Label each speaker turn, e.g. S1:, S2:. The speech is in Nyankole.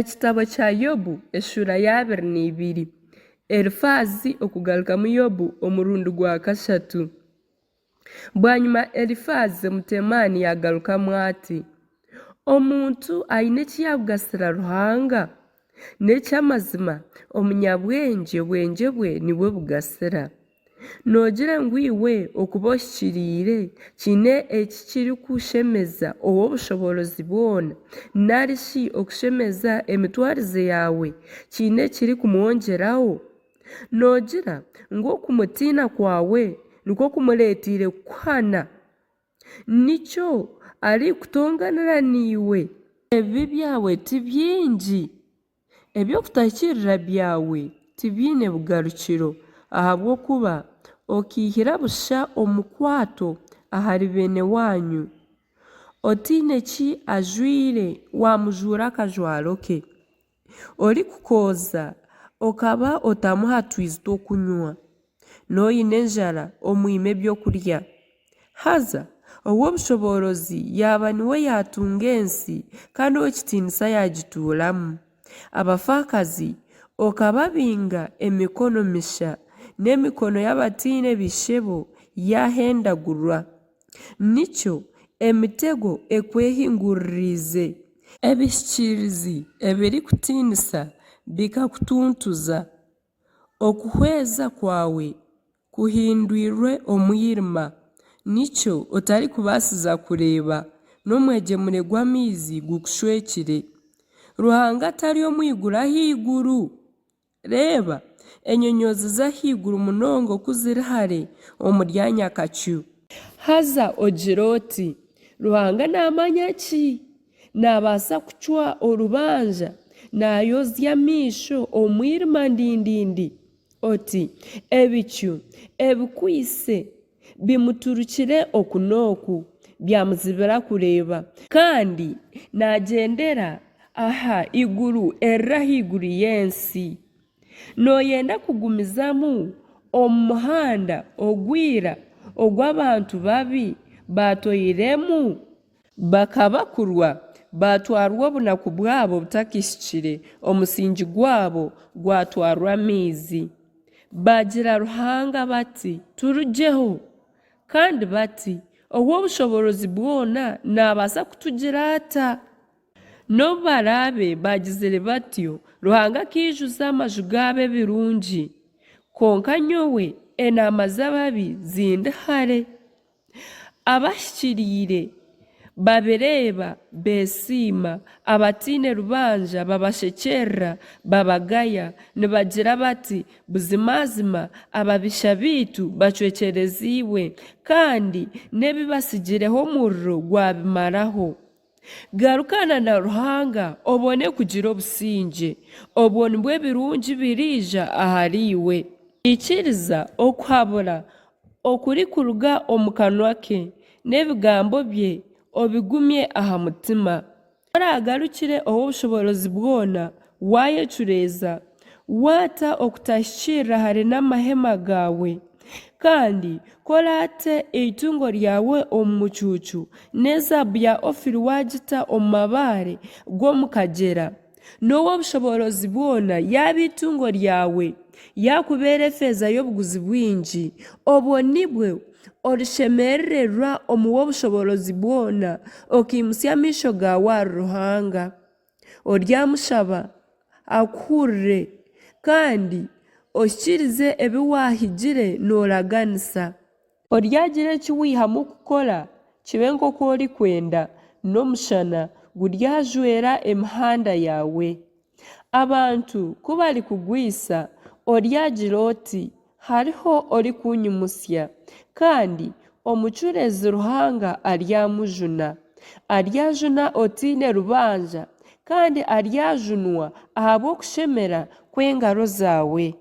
S1: Ekitabo kya Yobu eshuura y'abiri n'ibiri. Elifaazi okugarukamu Yobu omurundi gwa kashatu. Bwanyima Elifaazi Omuteemani yaagarukamu ati, Omuntu aine eki yaakugasira Ruhanga? N'eky'amazima, omunyabwengye obwengye bwe nibwo bugasira. Noogira ngu iwe okuba ohikiriire kiine eki kirikushemeza Ow'obushoboorozi bwona, nari shi okushemeza emitwarize yaawe kiine eki kirikumwongyeraho? Noogira ngu okumutiina kwawe nikwo kumureeteire kukuhana? Nikyo arikutonganira naiwe? Ebibi byawe ti bingi? Eby'okutahikiirira byawe tibiine bugarukiro, ahabw'okuba okaihira busha omukwato ahari beene waanyu, otaine ki ajwaire waamujuura akajwaro ke, orikukooza okaba otamuha twizi tw'okunywa, n'oine enjara omwima ebyokurya. Haza Ow'obushoboorozi yaaba niwe yaatunga ensi, kandi Ow'ekitiinisa yaagituuramu. Abafaakazi okababinga emikono misha, n'emikono y'abataine baishebo yaahendagurwa. Nikyo emitego ekwehinguririize. Ebihikiirizi ebirikutiinisa bikakutuntuza. Okuhweza kwawe kuhindwirwe omwirima, nikyo otarikubaasiza kureeba, n'omwegyemure gw'amaizi gukushwekire. Ruhanga tari omu iguru ahaiguru? Reeba, enyonyoozi z'ahaiguru munonga oku ziri hare omuri anyakacu. Haza ogire oti, Ruhanga naamanya ki? Naabaasa kucwa orubanja naayozya amaisho omwirima ndindindi, oti ebicu ebikwaitse bimuturukire oku n'oku, byamuzibira kureeba. Kandi naagyendera aha iguru eriri ahaiguru y'ensi. Nooyenda kugumizamu omu muhanda ogwa ira ogu abantu babi baatoiremu? Bakabakurwa, baatwarwa obunaku bwabo butakahikire, omusingi gwabo gwatwarwa amaizi. Baagira Ruhanga bati, Turugyeho! Kandi bati, Ow'obushoboorozi bwona naabaasa kutugira ata? N'obu baraabe baagizire batyo, Ruhanga akaijuza amaju gaabo ebirungi. Kwonka nyowe enaama z'ababi zindi hare. Abahikiriire babireeba beesiima, abataine rubanja babashekyerera, babagaya, nibagira bati, Buzimazima ababisha baitu bacwekyereziibwe, kandi n'ebi batsigireho omuriro gwabimaraho. Garukana na Ruhanga obone kugira obusingye, obwo nibwo ebirungi biriija ahariiwe. Ikiriza okuhabura okurikuruga omu kanwa ke, n'ebigambo bye obigumye aha mutima. Ku oraagarukire Ow'obushoboorozi bwona, waayecureeza, waata okutahikiirira hare n'amahema gaawe, kandi ku oraate eitungo ryawe omu mucuucu, n'ezaabu ya Ofiri waagita omu mabaare g'omu kagyera, n'Ow'obushoboorozi bwona yaaba eitungo ryawe, yaakubeera efeeza y'obuguzi bwingi, obwo nibwo orishemerererwa omu W'obushoboorozi bwona, okaimutsya amaisho gaawe ahari Ruhanga. Oryamushaba akuhurire, kandi ohikiirize ebi waahigire nooraganisa. Oryagira eki waihamu kukora kibe nk'oku orikwenda, n'omushana guryajwera emihanda yaawe. Abantu ku barikugwisa, oryagira oti, Hariho orikunyimutsya. Kandi omucureezi Ruhanga aryamujuna. Aryajuna otaine rubanja, kandi aryajunwa ahabw'okushemera kw'engaro zaawe.